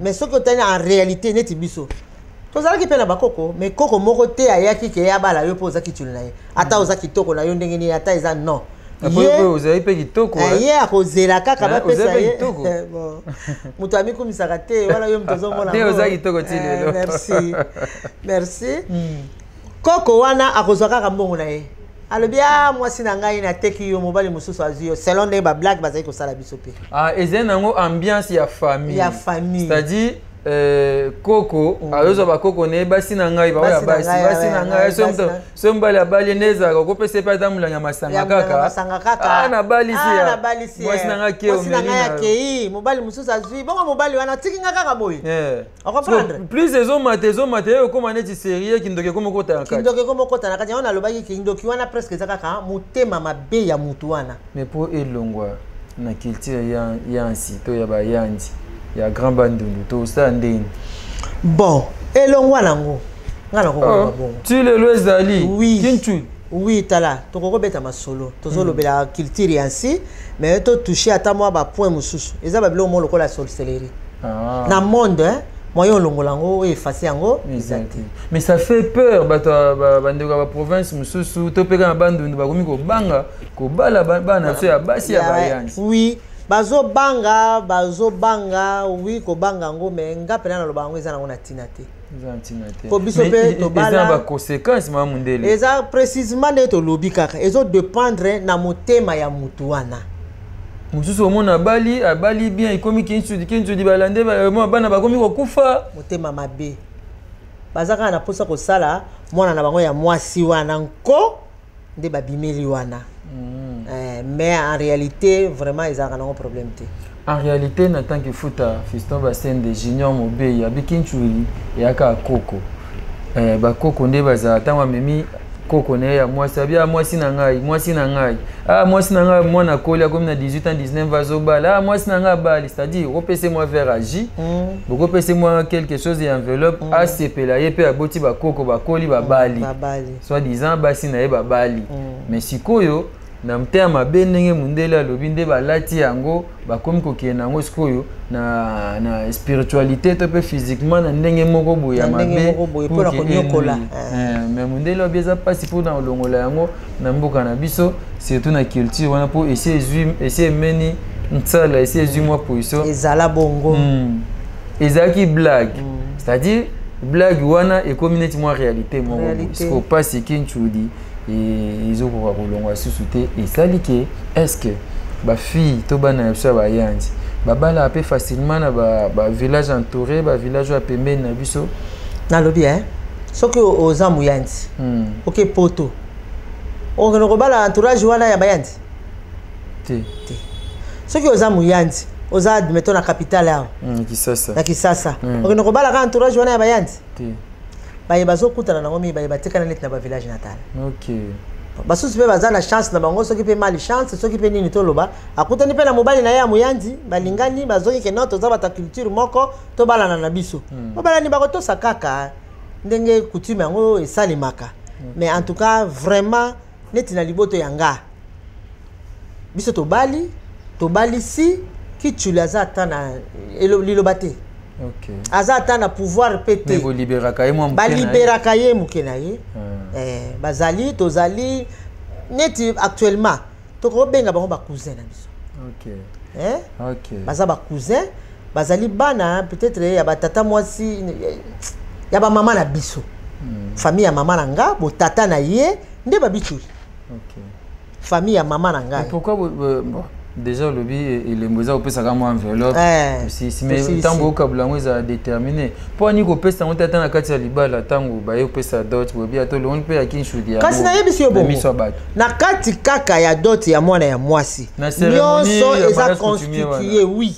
Mais soki otali en réalité, neti biso tozalaki mpe na bakoko, mais koko moko te ayaki ke ye abala yo mpo oza kitulu na ye, ata oza kitoko na yo ndenge nini, ata eza non. Après mpe ozali mpe kitoko, Eh, eh. ye akozela kaka Eh, bapesa ozali mpe ye. kitoko. Bon, moto amikumisaka te wana, yo moto ozomona Te, yango. oza kitoko ti Eh, lelo. Merci, merci. Koko wana akozwa kaka mbongo na ye, alobi: "A mwasi na ngai, nateki yo, mobali mosusu azwi yo," selon ndenge bablague bazali kosala biso mpe. Ah, ezali nango ambiance ya famille. Ya famille. C'est-à-dire koko azozwa bakoko na ye, basi na ngai, baoya Basi na basi ngai, basi ya na ngai, ngai. So basi so mobali abali, nde ezalaka okopesa ye mpe ata molangi ya masanga. Ya molangi ya Kaka masanga kaka. Ah, nabalisi Ah, ya nabalisi mwasi ya. na ngai ke Mwasi na omeli ngai na yo. Akei, mobali mosusu azwi bongo, mobali wana atiki nga kaka boye. Yeah. Ocomprendre? So, plus ezomata, ezomata, ye okóma neti série, kindoki ekóma okota na kati. Kindoki ekoma okota na kati. Yango nalobaki, kindoki wana presque eza kaka motema mabe ya mutu wana. Mais mpo elongwa na culture ya yansi to ya bayanzi ya Grand Bandundu, to osala ndeni? Bon, elongwa nango, nga nakokoloba Oh, bongo. ti lelo ezali Oui. kintu? Oui, tala, tokokobeta masolo, tozolobela culture ya nsi, mais totouche ata mwa bapoint mosusu. Eza babiloko moko lokola sorcellerie. Ah. Na monde, hein, moyen olongola yango, oyo efface yango eza Eza te. te. Mais ça fait peur bato bandeko ya baprovince mosusu to mpe kaka na Bandundu, bakomi kobanga kobala bana biso ya basi ya bayanzi. Oui, bazobanga, bazobanga, oui, kobanga yango, mais nga mpena naloba yango eza nango na ntina te. Eza na ntina te. Po biso Mais mpe eza na baconséquence, mama mundele. Eza précisement nde tolobi kaka, ezodépendre na motema ya mutu wana. Mosusu omona abali, abali bien, ekomi kinsudi kinsudi, balande bana bakomi kokufa. Motema mabe, baza kaka na mposa kosala mwana na bango ya mwasi wana nko nde babimeli wana. Eh, mais en réalité, vraiment, ezalaka nango problème te. En réalité, na tant que futa Fiston Basende Junior Mobei abiki nculi, eyaka koko, eh, bakoko nde bazala ntango amemi koko na ye ya mwasi, abi: "Ah, mwasi na ngai, mwasi na ngai, ah, mwasi na ngai." Mwana akoli, akomi na 18 ans, 19, azobala: "Ah, mwasi na ngai abali." C'est-à-dire okopesa mwa verre à jus, bokopesa mwa quelque chose ya enveloppe, asepela. Ye mpe aboti bakoko, bakoli, babali. Babali. Soit disant basi na ye babali. Mais sikoyo na motema mabe, ndenge mundele alobi, nde balati yango, bakomi kokende na yango sikoyo na spiritualité to mpe physiquement na ndenge moko boye ya Na ndenge mabe moko boye pour mpona ke konyokola. enuire. Eh, mais mundele alobi eza mpasi mpona kolongola yango na mboka na biso, surtout na culture wana, mpo esi ezwi, esi emeni ntsala, esi ezwi mwa position. Ezala bongo. Ezalaki blague, c'est-à-dire Blague wana ekomi neti mwa réalité moko boye. Sikoyo mpasi Kinshudi ezokoka kolongwa susu te. Esali ke est ce que bafille to bana na biso ya bayanzi babalaka mpe facilement na bavillage entouré, bavillage oyo ya pembeni na biso? Nalobi eh? Soki oza moyanzi, oke poto, okende kobala entourage wana ya bayanzi? Te. Te. Soki oza moyanzi, oza, admettons, na capitale awa, Kisasa. Na Kisasa, okende kobala ka entourage wana ya bayanzi? Te. Baye bazokutana nango mingi, baye batikana neti na bavillage natal. Basusu mpe baza na chance na bango, soki mpe mal chance, soki mpe nini toloba, akutani mpe na mobali na ye ya moyanzi, balingani, bazoki ke non, toza bato ya culture moko, tobalana na biso. Babalani, bakotosa kaka ndenge coutume yango esalemaka. Mais en tout cas, vraiment, neti na liboto ya nga, biso tobali, tobalisi, Kichuli aza ata na liloba te. Aza ata na pouvoir mpe te. Mais boliberaka ye mwa moke na ye. Baliberaka ye moke na ye. Bazali, tozali neti actuellement tokobenga bango bacousin na biso. Eh? Baza bacousin, bazali bana peut-être ya batata mwasi ya bamama na biso. Famille ya mama na nga, botata na ye nde babiculi. Famille ya mama na ngai. Mais pourquoi bon, déjà olobi elembo eza kopesaka mwa enveloppe. Osisi, mais Tosisi. ntango okabula yango ezala déterminé mpo ani kopesa yango te ata na kati ya libala, ntango baye kopesa dot, boyebi ata olongoli mpe ya Kinshudi yango Kasi nayebisi yo na bongo. miso ya bato. Na kati kaka ya dot ya mwana ya mwasi, Na cérémonie nyonso ya eza mariage coutumier wana. constitué, oui,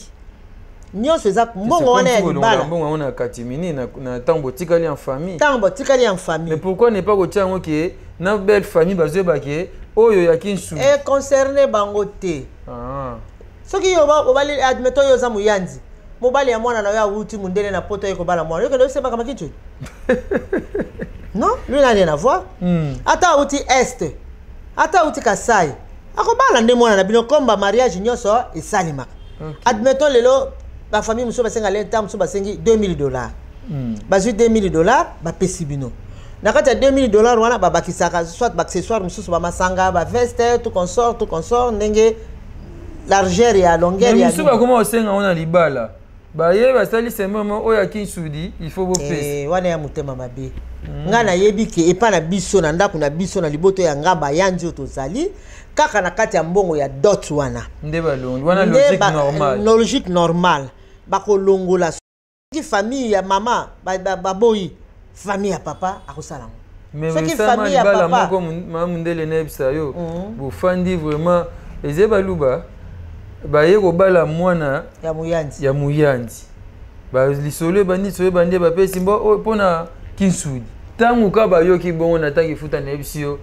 nyonso eza mbongo wana ya libala. Mbongo yango na katimini na ntango botikali en famille. Ntango botikali en famille. Mais pourquoi ne pas kotia yango ke na belle famille bazoyeba ke oyo ya Kinshudi? Econcerne bango te. Soki yo obali, admettons, yo oza moyanzi, mobali ya mwana na yo awuti mondele na poto, ye kobala mwana, yokende osemaka makincudi? Non, lui n'a rien à voir. Ata awuti Est, ata awuti Kasai, akobala nde mwana na bino, comme bamariage nyonso esalemaka. Admettons lelo bafamille mosusu basenga leta, mosusu basengi 2000 dollars. Bazwi 2000 dollars, bapesi bino. Na kati ya 2000 dollars wana, babakisaka soit baaccessoire mosusu, bamasanga, baveste, tout consort, tout consort, ndenge largeur ya longueur ya Mosusu nini. Bakoma kosenga yango na libala, baye basali sememo oyo ya Kinsudi, il faut bopesa. Wana ya motema mabe. Ngai nayebi ke epa na biso, na ndako na biso, na liboto ya nga, bayandi oyo tozali kaka na kati ya mbongo ya dot wana. Nde balongi wana. Nde Logique normale. Logique normale, bakolongola. Soki famille ya mama baboyi, famille ya papa akosala yango. Mais Soki osama famille ya libala papa moko, mama mundele nayebisa yo, bofandi vraiment, eza baluba baye kobala mwana ya moyanzi. Ya moyanzi. Lisolo ebandi, lisolo ebandi, bapesi mbo oyo mpona Kinsudi. Ntango ka bayoki bongo na ntango efuta, nayebisi yo,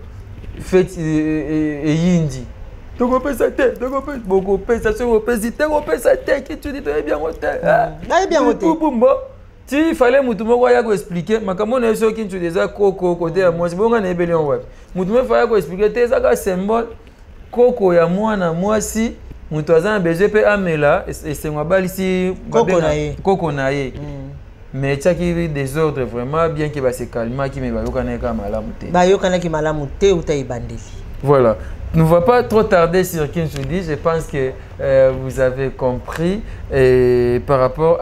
fête eyindi, tokopesa te, tokopesa, bokopesa, soki opesi te, kopesa te Kinsudi, toyebi yango te. Ah. Nayebi yango te. Bubu, mbo ti fale mutu moko aya koexpliquer makambo na ye. Soki Kinsudi eza koko kote ya mwasi, bonga nayebeli yango wapi? Mutu moko aya koexpliquer te, eza kaka symbole, koko ya mwana mwasi, moto aza na besoin mpe amela esengo abalisi. Koko na ye. Koko na ye. Mais etiaki désordre vraiment, bien ke basecalmaki, mais bayokanaki kaka malamu te. Bayokanaki malamu te uta ebandeli. Voilà. Nous ne va pas trop tarder sur Kinsudi. Je pense que vous avez compris. Et par rapport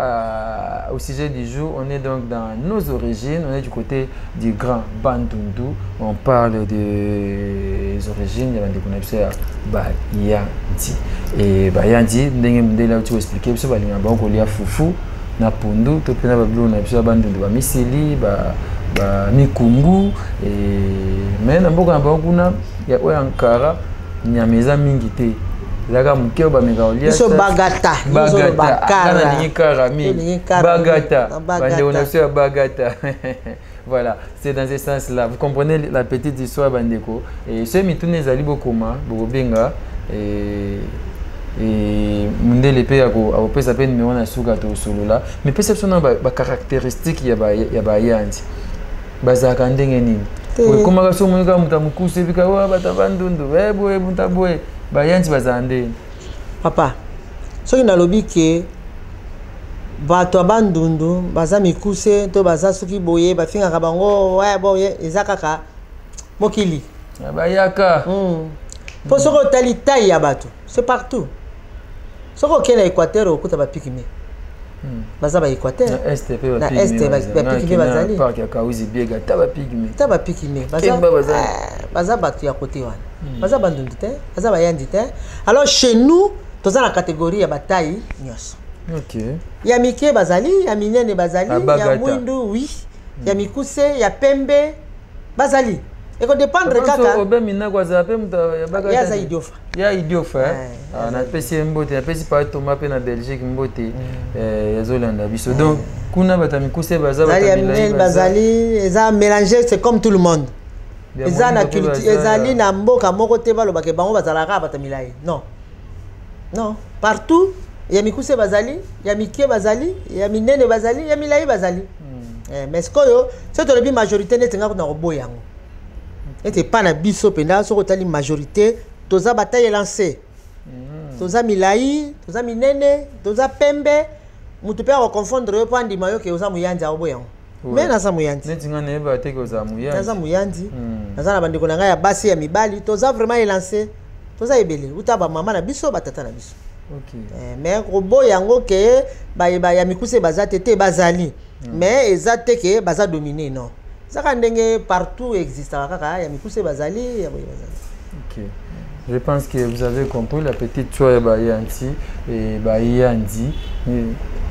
au sujet du jour, on est donc dans nos origines. On est du côté du grand Bandundu. On parle des origines. Il y a Bayandi. Et Bayandi, ndenge ndenge là tu expliquer, biso balinga bango kolia fufu na pondu to mpe na babiloko na biso ya Bandundu, bamisili, bamikungu. Mais na mboka na bango kuna ya oyo Ankara, nyama eza mingi te, ezalaka moke oyo bameka kolia. Biso bagata. Bagata, nga nalingi kara mingi. Tolingi kara Bagata. mingi. Bagata. Bandeko na biso ya bagata, voilà, c'est dans ce sens là, vous comprenez la petite histoire, bandeko. Et soki mituna ezali, bokoma, bokobenga. Et mundele mpe akopesa mpe numéro na suka, tosolola. Mais pesa biso na bacaractéristique ya bayandi, bazalaka ndenge nini? Te. Ekomaka so omoni kaka moto ya mokusu, ebika wa bato ya Bandundu, boye, moto ya boye. Bayandi bazala ndenge? Papa, soki nalobi ke bato ya Bandundu baza mikuse to baza soki boye, bafingaka bango boye, eza kaka mokili. Bayaka. Mpo soki otali taille ya bato, c'est partout. Soki okei na Équateur, okuta bapygmées. Baza baéquateur. Na Est mpe. Na Est bapygmées bazali. Parc ya Kahuzi Biega, ta bapygmées. Ta bapygmées. Kemba bazali. Baza bato ya kote wana, baza Bandundu te, baza Bayandi te. Alors chez nous toza na catégorie ya bataille nyonso. Ya mike bazali, ya minene bazali, ya Abagata. mwindu, oui, ya mikuse, ya pembe bazali, ekodépendre kaka. Obe Minako azala mpe moto ya Bagata. Ye aza te? Idiofa. Ya Idiofa, eh? Ouais. Ah, napesi ye mbote, napesi pa Toma mpe na Belgique mbote. Azolanda biso. Donc kuna bato ya mikuse baza, bato Bazali, ya ya milai minene bazali, eza mélange, c'est comme tout le monde. Ya Eza na moyindo mpe culture, baza. ezali na mboka moko te balobaka bango bazalaka kaka bato ya milai. Non, non, partout ya mikuse bazali, ya mike bazali, ya minene bazali, ya milai bazali. Mais sikoyo soki tolobi majorité, neti nga kuna koboya yango, neti epa na biso mpenza, soki otali majorité, toza bataille élancée, toza milai, toza minene, toza pembe. Motu mpe akoconfondre yo mpo andima yo ke oza moyanzi, akoboya yango. Mais naza moyanzi. Neti nga nayeba te ke ozala moyanzi. Naza moyanzi. Naza na bandeko na ngai ya basi, ya mibali, toza vraiment élancé, toza ebele uta bamama na biso, batata na biso. Mais koboya yango ke bayeba ya mikuse baza te, te, bazali, mais eza te ke baza domine, non. Eza kaka ndenge partout existaka kaka, ya mikuse bazali, ya boye bazali. Ok. Je pense que vous avez compris la petite choix ya Bayanti et Bayandi.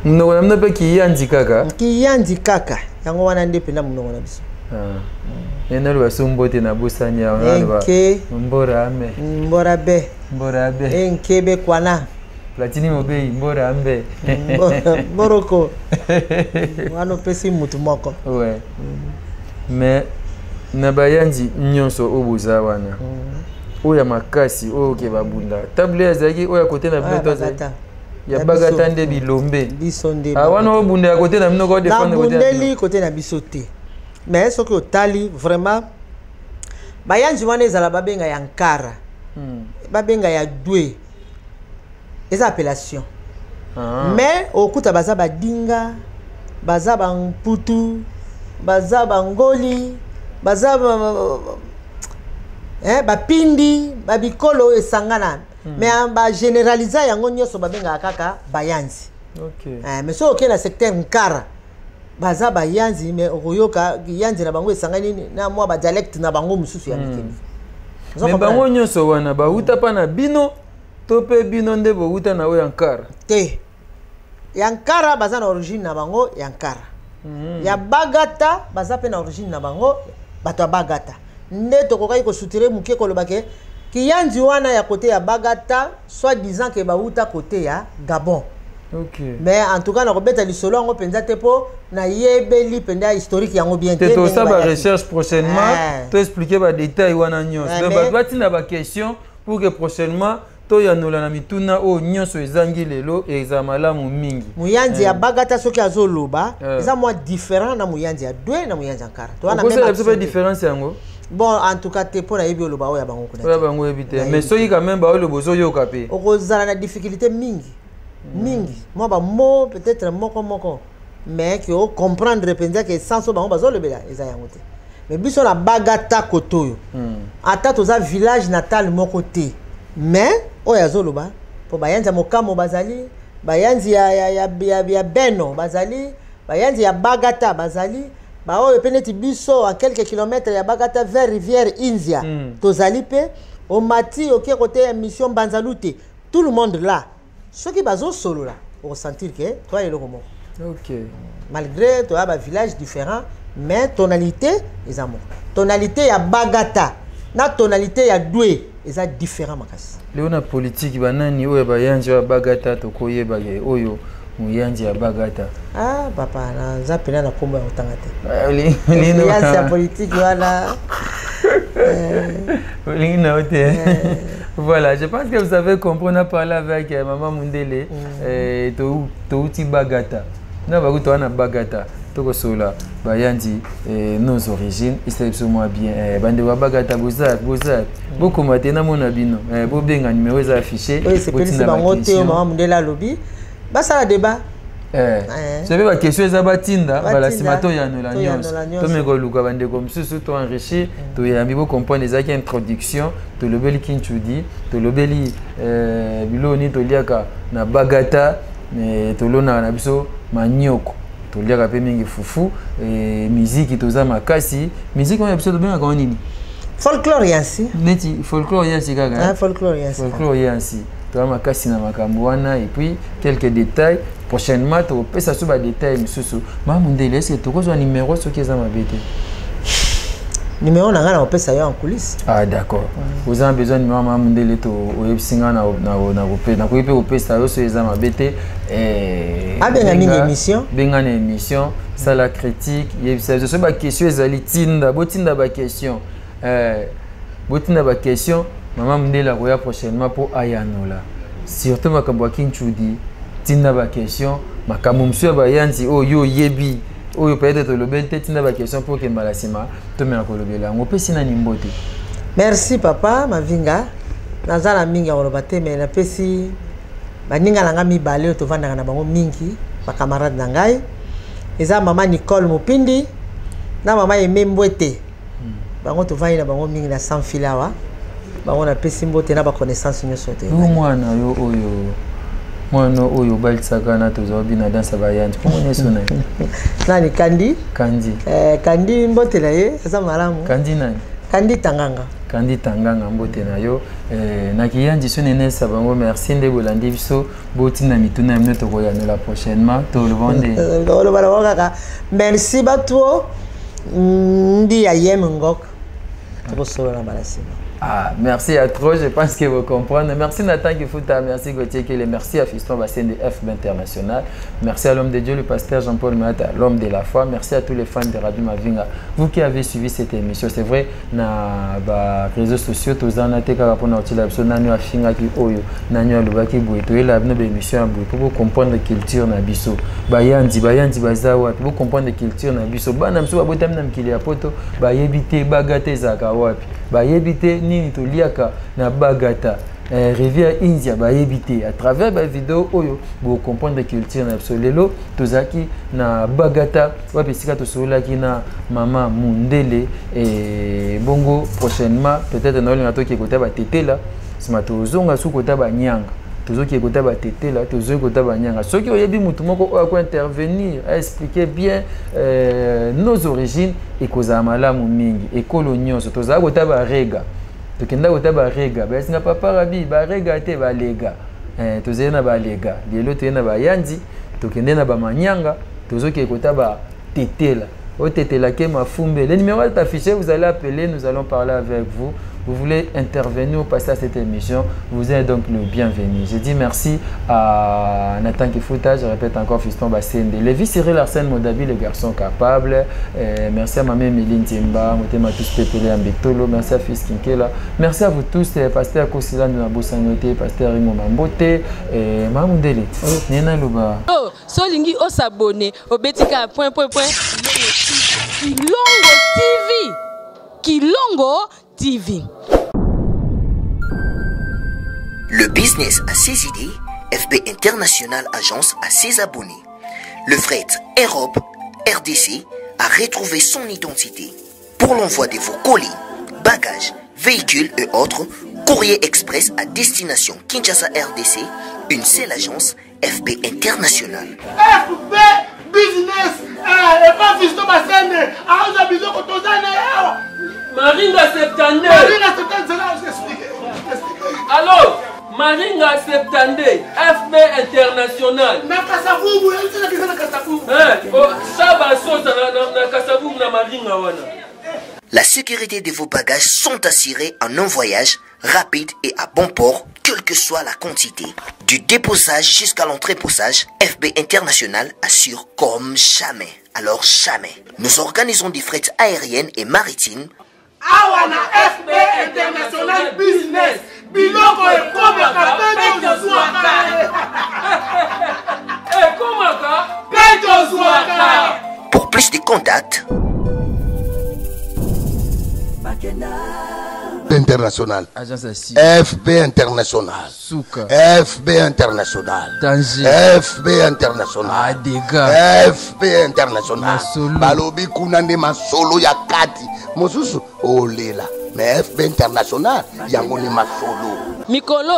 Monoko na bino mpe kiyandi kaka. Kiyandi kaka, yango wana nde mpenza monoko na biso. Ah. Ye naloba so mbote na bosani awa, naloba Enke. mbora ame. Mbora be. Mbora abe. Enke be kwana. Platini Mobei, mbora ambe. Moroko wana opesi mutu moko. Ouais. Mais na Bayandi nyonso oyo boza wana, oyo ya makasi, oyo ke babunda table ezalaki oyo ya kote na bino to azalaki? Bagata. Ya Ya Bagata biso. nde bilombe. Biso nde. Ah, wana obunda ya kote na bino ko défendre kote na bino. Nabundeli kote na biso te, mais soki otali vraiment bayanzi wana, ezala babenga ya Nkara, babenga ya Dwe, eza appellation. Mais okuta baza badinga, baza bamputu, baza bangoli, baza bapindi, babikolo oyo esangana. Mais bagénéralisa yango nyonso, babengaka kaka bayanzi. Mais soki okei na secteur Nkara, baza bayanzi, mais okoyoka yanzi na bango esangani na mwa badialecte na bango mosusu ya mikili. Mais bango nyonso wana bauta mpa na bino to mpe bino nde bouta na oyo ya Nkara? Te, ya Nkara baza na origine na bango ya Nkara. Ya Bagata baza mpe na origine na bango. Bato ya Bagata nde tokokaki kosutire moke koloba ke kiyanzi wana ya kote ya Bagata, soit disant ke bauta kote ya Gabon. Mais en tout cas nakobeta lisolo yango mpenza te, mpo nayebeli mpenza historique yango bien te. te, ndenge Tosala bayaki. Barecherche prochainement, toexpliquer badétail wana nyonso. Donc bato batinda baquestion pour que prochainement toyanola na mituna oyo nyonso ezangi lelo. Eza malamu mingi. Moyanzi ya Bagata soki azoloba, eza mwa différent na moyanzi ya Dwe na moyanzi ya Nkara. Toza na même Okosala biso mpe accent te. différence yango? Bon, en tout cas te, mpo nayebi oloba oyo ya bango kuna Oyo te. bango oyebi te. Nayebi. Mais soki quand même baoloba, ozoyoka mpe? Okozala na difficulté mingi mingi, mwa bamo peut-être moko moko, mais ke ocomprendre mpenza ke sens oyo bango bazolobela eza yango te. Mais biso na Bagata kote oyo, ata toza village natal moko te, mais oyo azoloba, mpo bayanzi ya Mokamo bazali, bayanzi ya Beno bazali, bayanzi ya Bagata bazali, baoyo mpe neti biso a quelques kilomètres ya Bagata vers rivière Inzia, tozali mpe. Omati oke kote ya mission Mbanzalu te, tout le monde là, soki bazosolola, okosentir ke toa eloko moko. Malgré toya bavillage différent, mais tonalité eza moko. Tonalité ya Bagata na tonalité ya Dwe eza différent makasi. Leo na politike, banani oyo bayanzi oyo ya Bagata tokoyeba ye oyo moyanzi ya Bagata? Ah papa, naza mpena na nkombo ya kotanga te. Ah, Influence ya politike wana. Olingi na yo te. Voilà, je pense que vous avez compris. On a parlé avec Maman Mundele, touti Bagata na bakuta wana Bagata, tokosola bayandi, nos origines esala biso mwa bien. Bandeko ya Bagata, boza boza, bokoma te, namona bino. Bobenga numéro eza affiché. Oyo esepelisi bango te, oyo mama Mundele alobi, basala débat. Soki baquestion eza, batinda mbala nsima toyanola nyonso. Toyanola nyonso. Tomeka koluka bandeko mosusu, toenrichir, toyambi, bocomprendre. Ezalaki introduction, tolobeli kinchudi, tolobeli biloko nini toliaka na Bagata. Mais tolonaka na biso manioko, toliaka mpe mingi fufu. Miziki toza makasi. Miziki wana biso tobengaka ngo nini? Folklore yansi. Neti folklore yansi kaka. Ah, folklore yansi. Folklore yansi, toza makasi na makambo wana. Et puis quelques détails prochainement, tokopesa so badétail misusu. Mama Mundele, est-ce tokozwa numéro soki eza mabe te? Numéro na ngai na kopesa yo en coulisse. Ah, d'accord. Oza na besoin numéro mama Mundele, to oyebisi ngai, nakoki mpe kopesa yo soki eza mabe te. Abenga mingi émission. Benga na émission, sala critique, yebisa biso soki baquestion ezali, tinda, botinda baquestion, botinda baquestion. Mama Mundele akoya prochainement mpo ayanola, surtout makambo ya Kinchudi. Tinda baquestion, makambo mosusu ya bayanzi oyo yo oyebi, oyo peut-être tolobeli te, tinda baquestion mpo okembala nsima tomeka kolobela yango. Opesi nani mbote? Merci papa Mavinga. Naza na mingi ya koloba te, mais napesi baninga na ngai mibale oyo tovandaka na bango mingi, bacamarade na ngai, eza mama Nicole Mopindi na mama Eme Mbwete. Bango tovandi na bango mingi na Sans Fil awa. Bango napesi mbote na baconnaissance nyonso te. Yo mwana yo oyo, mwana oyo obalisaka na tozwa bina danse bayanzi, mpongo nyonso na ye? Nani? Kandi? Kandi. Kandi, mbote na ye, aza malamu. Kandi nani? Kandi Tanganga. Kandi Tanganga, mbote na yo. Na kiyanzi so nenesa bango. Merci nde bolandi biso. Botinda mituna ya bino, tokoyanola prochainement. Toloba nde? Oloba na bango kaka merci bato ndi ya yem ngok, tokosolola mbala nsima. Ah, merci à trop, je pense que vous comprenez. Merci Nathan Kifuta, merci Gauthier Kele, merci à Fiston Bassène de FB International, merci à l'homme de Dieu, le pasteur Jean-Paul Mata, l'homme de la foi, merci à tous les fans de Radio Mavinga, vous qui avez suivi cette émission. C'est vrai, na ba réseaux sociaux, tozana te kaka pona otila biso nani afingaki oyo, nani alobaki boye, toyela bino ba émission ya boye pour comprendre culture na biso. Bayanzi, bayanzi baza wapi? Pour comprendre culture na biso. Bana biso babotami na mikili ya poto, bayebi te bagata ezalaka wapi. Bayebi te nini toliaka na bagata, rivière India bayebi te. À travers bavideo oyo bocomprendre culture na biso. Lelo tozalaki na Bagata wapi esika tosololaki na mama Mundele. Bongo prochainement peut-être naolinga toki kota batetela, nsima tozonga su kota banyanga. Tozoki kota batetela, tozoki kota banyanga. Soki oyebi motu moko oyo akointervenir, aexpliquer bien nos origines, ekozala malamu mingi. Ekolo nyonso tozala kota barega, tokenda kota barega, bayasinga papa rabi barega te, balega. Tozali na balega, lelo toye na bayanzi, tokende na bamanyanga, tozokende kota batetela. Otetelake mafumbe. Le numéro est affiché, vous allez appeler, nous allons parler avec vous. Vous voulez intervenir ou passer à cette émission, vous êtes donc le bienvenu. Je dis merci à Nathan Kifuta, je répète encore Fiston Bassende, Lévi Cyril Arsène Modabi, le garçon capable. Merci à maman Emeline Timba, Motema tous Pepele Ambetolo, merci à Fils Kinkela, merci à vous tous, pasteur Kosila Nabosanote, pasteur Rimo Mambote, Mamundele, Nena Luba. Oh, solingi osabonner, obetika point point point, Kilongo TV, Kilongo TV. Le business a ses idées, FB International Agence a ses abonnés. Le fret Europe RDC a retrouvé son identité. Pour l'envoi de vos colis, bagages, véhicules et autres, courrier express à destination Kinshasa RDC, une seule agence, FB International. FB Business, et pas Fiston Bassène, aza biloko tozana awa. Maringa 72. Maringa 72, c'est là, je t'explique. Allô, Maringa 72, FB International. Na Kasavubu, na Kasavubu. Hein, oh, ça va sosa na Kasavubu na Maringa wana. La sécurité de vos bagages sont assurées en un voyage rapide et à bon port, quelle que soit la quantité. Du déposage jusqu'à l'entreposage, FB International assure comme jamais. Alors jamais. Nous organisons des frais aériennes et maritimes. Awa na FB International Business, biloko ekomaka mpe tozwaka. Ekomaka mpe tozwaka. Pour plus de contacts, International. Agence assis. FB International. Souka. FB International. Danger. FB International. Ah, dégâts. FB International. Masolo. Balobi kuna nde masolo ya kati. Mosusu olela. Mais FB International yango nde masolo. Mikolo.